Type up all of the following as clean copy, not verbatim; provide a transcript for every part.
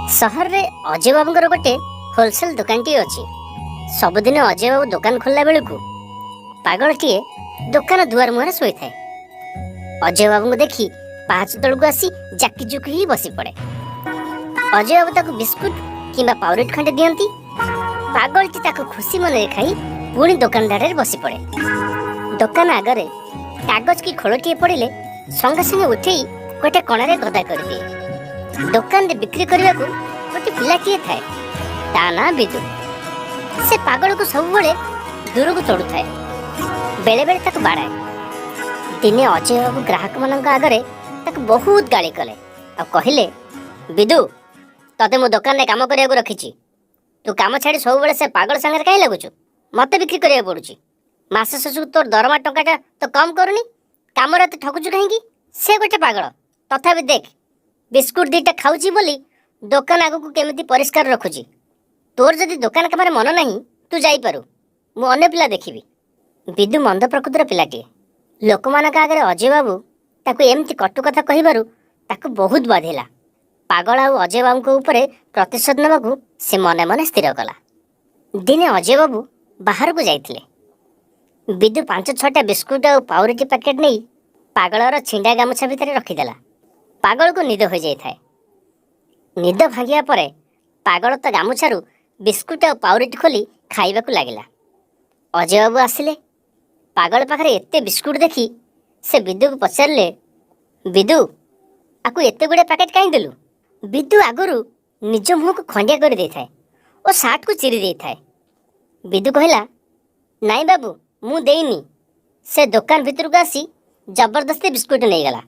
ସହରରେ ଅଜୟ ବାବୁଙ୍କର ଗୋଟେ ହୋଲସେଲ ଦୋକାନଟିଏ ଅଛି। ସବୁଦିନ ଅଜୟ ବାବୁ ଦୋକାନ ଖୋଲିଲା ବେଳକୁ ପାଗଳଟିଏ ଦୋକାନ ଦୁଆର ମୁହଁରେ ଶୋଇଥାଏ। ଅଜୟ ବାବୁଙ୍କୁ ଦେଖି ପାହାଚ ତଳକୁ ଆସି ଜାକିଜୁକି ହେଇ ବସି ପଡ଼େ। ଅଜୟ ବାବୁ ତାକୁ ବିସ୍କୁଟ କିମ୍ବା ପାଉରୁଟି ଖଣ୍ଡେ ଦିଅନ୍ତି। ପାଗଳଟି ତାକୁ ଖୁସି ମନରେ ଖାଇ ପୁଣି ଦୋକାନ ଧାରରେ ବସି ପଡ଼େ। ଦୋକାନ ଆଗରେ କାଗଜ କି ଖୋଳଟିଏ ପଡ଼ିଲେ ସଙ୍ଗେ ସଙ୍ଗେ ଉଠେଇ ଗୋଟେ କଣରେ ଗଦା କରିଦିଏ। ଦୋକାନରେ ବିକ୍ରି କରିବାକୁ ଗୋଟେ ପିଲାଟିଏ ଥାଏ, ତା ନାଁ ବିଦୁ। ସେ ପାଗଳକୁ ସବୁବେଳେ ଦୂରକୁ ତଡ଼ୁଥାଏ, ବେଳେ ବେଳେ ତାକୁ ବାଡ଼ାଏ। ଦିନେ ଅଜୟ ବାବୁ ଗ୍ରାହକମାନଙ୍କ ଆଗରେ ତାକୁ ବହୁତ ଗାଳି କଲେ ଆଉ କହିଲେ, "ବିଦୁ, ତତେ ମୁଁ ଦୋକାନରେ କାମ କରିବାକୁ ରଖିଛି। ତୁ କାମ ଛାଡ଼ି ସବୁବେଳେ ସେ ପାଗଳ ସାଙ୍ଗରେ କାହିଁ ଲାଗୁଛୁ? ମତେ ବିକ୍ରି କରିବାକୁ ପଡୁଛି। ମାସ ଶେଷକୁ ତୋର ଦରମା ଟଙ୍କାଟା ତ କମ୍ କରୁନି, କାମରେ ଏତେ ଠକୁଛୁ କାହିଁକି? ସେ ଗୋଟେ ପାଗଳ, ତଥାପି ଦେଖ, ବିସ୍କୁଟ ଦିଟା ଖାଉଛି ବୋଲି ଦୋକାନ ଆଗକୁ କେମିତି ପରିଷ୍କାର ରଖୁଛି। ତୋର ଯଦି ଦୋକାନ କାମରେ ମନ ନାହିଁ, ତୁ ଯାଇପାରୁ, ମୁଁ ଅନ୍ୟ ପିଲା ଦେଖିବି।" ବିଦୁ ମନ୍ଦ ପ୍ରକୃତିର ପିଲାଟିଏ। ଲୋକମାନଙ୍କ ଆଗରେ ଅଜୟ ବାବୁ ତାକୁ ଏମିତି କଟୁ କଥା କହିବାରୁ ତାକୁ ବହୁତ ବାଧିଲା। ପାଗଳ ଆଉ ଅଜୟ ବାବୁଙ୍କ ଉପରେ ପ୍ରତିଶୋଧ ନେବାକୁ ସେ ମନେ ମନେ ସ୍ଥିର କଲା। ଦିନେ ଅଜୟ ବାବୁ ବାହାରକୁ ଯାଇଥିଲେ। ବିଦୁ ପାଞ୍ଚ ଛଅଟା ବିସ୍କୁଟ ଆଉ ପାଉରୁଟି ପ୍ୟାକେଟ ନେଇ ପାଗଳର ଛିଣ୍ଡା ଗାମୁଛା ଭିତରେ ରଖିଦେଲା। ପାଗଳକୁ ନିଦ ହୋଇଯାଇଥାଏ। ନିଦ ଭାଙ୍ଗିବା ପରେ ପାଗଳ ତା ଗାମୁଛାରୁ ବିସ୍କୁଟ ଆଉ ପାଉରୁଟି ଖୋଲି ଖାଇବାକୁ ଲାଗିଲା। ଅଜୟ ବାବୁ ଆସିଲେ। ପାଗଳ ପାଖରେ ଏତେ ବିସ୍କୁଟ ଦେଖି ସେ ବିଦୁକୁ ପଚାରିଲେ, "ବିଦୁ, ଆକୁ ଏତେ ଗୁଡ଼ିଏ ପ୍ୟାକେଟ କାହିଁ ଦେଲୁ?" ବିଦୁ ଆଗରୁ ନିଜ ମୁହଁକୁ ଖଣ୍ଡିଆ କରିଦେଇଥାଏ ଓ ସାର୍ଟକୁ ଚିରି ଦେଇଥାଏ। ବିଦୁ କହିଲା, "ନାଇଁ ବାବୁ, ମୁଁ ଦେଇନି। ସେ ଦୋକାନ ଭିତରକୁ ଆସି ଜବରଦସ୍ତି ବିସ୍କୁଟ ନେଇଗଲା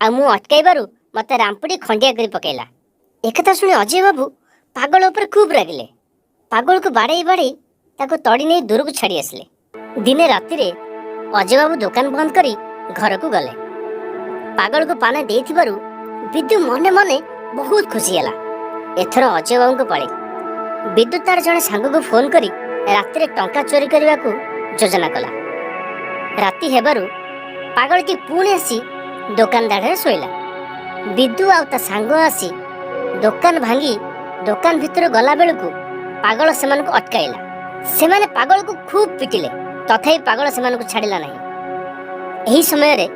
ଆଉ ମୁଁ ଅଟକାଇବାରୁ ମୋତେ ରାମ୍ପୁଡ଼ି ଖଣ୍ଡିଆ କରି ପକାଇଲା।" ଏକଥା ଶୁଣି ଅଜୟ ବାବୁ ପାଗଳ ଉପରେ ଖୁବ୍ ରାଗିଲେ। ପାଗଳକୁ ବାଡ଼େଇ ବାଡ଼େଇ ତାକୁ ତଡ଼ି ନେଇ ଦୂରକୁ ଛାଡ଼ି ଆସିଲେ। ଦିନେ ରାତିରେ ଅଜୟ ବାବୁ ଦୋକାନ ବନ୍ଦ କରି ଘରକୁ ଗଲେ। ପାଗଳକୁ ପାନେ ଦେଇଥିବାରୁ ବିଦୁ ମନେ ମନେ ବହୁତ ଖୁସି ହେଲା। ଏଥର ଅଜୟ ବାବୁଙ୍କ ପାଳି। ବିଦୁ ତାର ଜଣେ ସାଙ୍ଗକୁ ଫୋନ କରି ରାତିରେ ଟଙ୍କା ଚୋରି କରିବାକୁ ଯୋଜନା କଲା। ରାତି ହେବାରୁ ପାଗଳଟି ପୁଣି ଆସି ଦୋକାନ ଦାଢ଼ରେ ଶୋଇଲା। ବିଦୁ ଆଉ ତା ସାଙ୍ଗ ଆସି ଦୋକାନ ଭାଙ୍ଗି ଦୋକାନ ଭିତରୁ ଗଲା ବେଳକୁ ପାଗଳ ସେମାନଙ୍କୁ ଅଟକାଇଲା। ସେମାନେ ପାଗଳକୁ ଖୁବ୍ ପିଟିଲେ, ତଥାପି ପାଗଳ ସେମାନଙ୍କୁ ଛାଡ଼ିଲା ନାହିଁ। ଏହି ସମୟରେ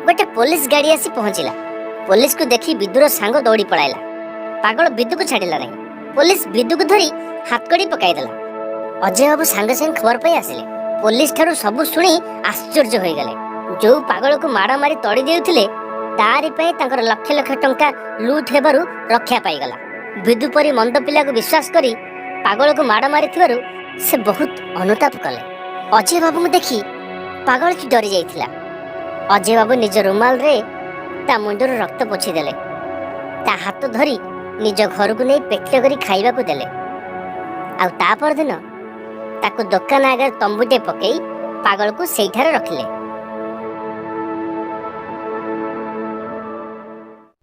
ଗୋଟେ ପୋଲିସ ଗାଡ଼ି ଆସି ପହଞ୍ଚିଲା। ପୋଲିସକୁ ଦେଖି ବିଦୁର ସାଙ୍ଗ ଦୌଡ଼ି ପଳାଇଲା। ପାଗଳ ବିଦୁକୁ ଛାଡ଼ିଲା ନାହିଁ। ପୋଲିସ ବିଦୁକୁ ଧରି ହାତକଡ଼ି ପକାଇଦେଲା। ଅଜୟ ବାବୁ ସାଙ୍ଗେ ସାଙ୍ଗେ ଖବର ପାଇ ଆସିଲେ। ପୋଲିସ ଠାରୁ ସବୁ ଶୁଣି ଆଶ୍ଚର୍ଯ୍ୟ ହୋଇଗଲେ। ଯୋଉ ପାଗଳକୁ ମାଡ଼ ମାରି ତଡ଼ି ଦେଉଥିଲେ, ତାରି ପାଇଁ ତାଙ୍କର ଲକ୍ଷ ଲକ୍ଷ ଟଙ୍କା ଲୁଟ୍ ହେବାରୁ ରକ୍ଷା ପାଇଗଲା। ବିଦୁ ପରି ମନ୍ଦ ପିଲାକୁ ବିଶ୍ୱାସ କରି ପାଗଳକୁ ମାଡ଼ ମାରିଥିବାରୁ ସେ ବହୁତ ଅନୁତାପ କଲେ। ଅଜୟ ବାବୁଙ୍କୁ ଦେଖି ପାଗଳଟି ଡରି ଯାଇଥିଲା। ଅଜୟ ବାବୁ ନିଜ ରୁମାଲରେ ତା ମୁଣ୍ଡରୁ ରକ୍ତ ପୋଛିଦେଲେ। ତା ହାତ ଧରି ନିଜ ଘରକୁ ନେଇ ପେଟ କରି ଖାଇବାକୁ ଦେଲେ। ଆଉ ତା ପରଦିନ ତାକୁ ଦୋକାନ ଆଗରେ ତମ୍ବୁଟେ ପକେଇ ପାଗଳକୁ ସେଇଠାରେ ରଖିଲେ।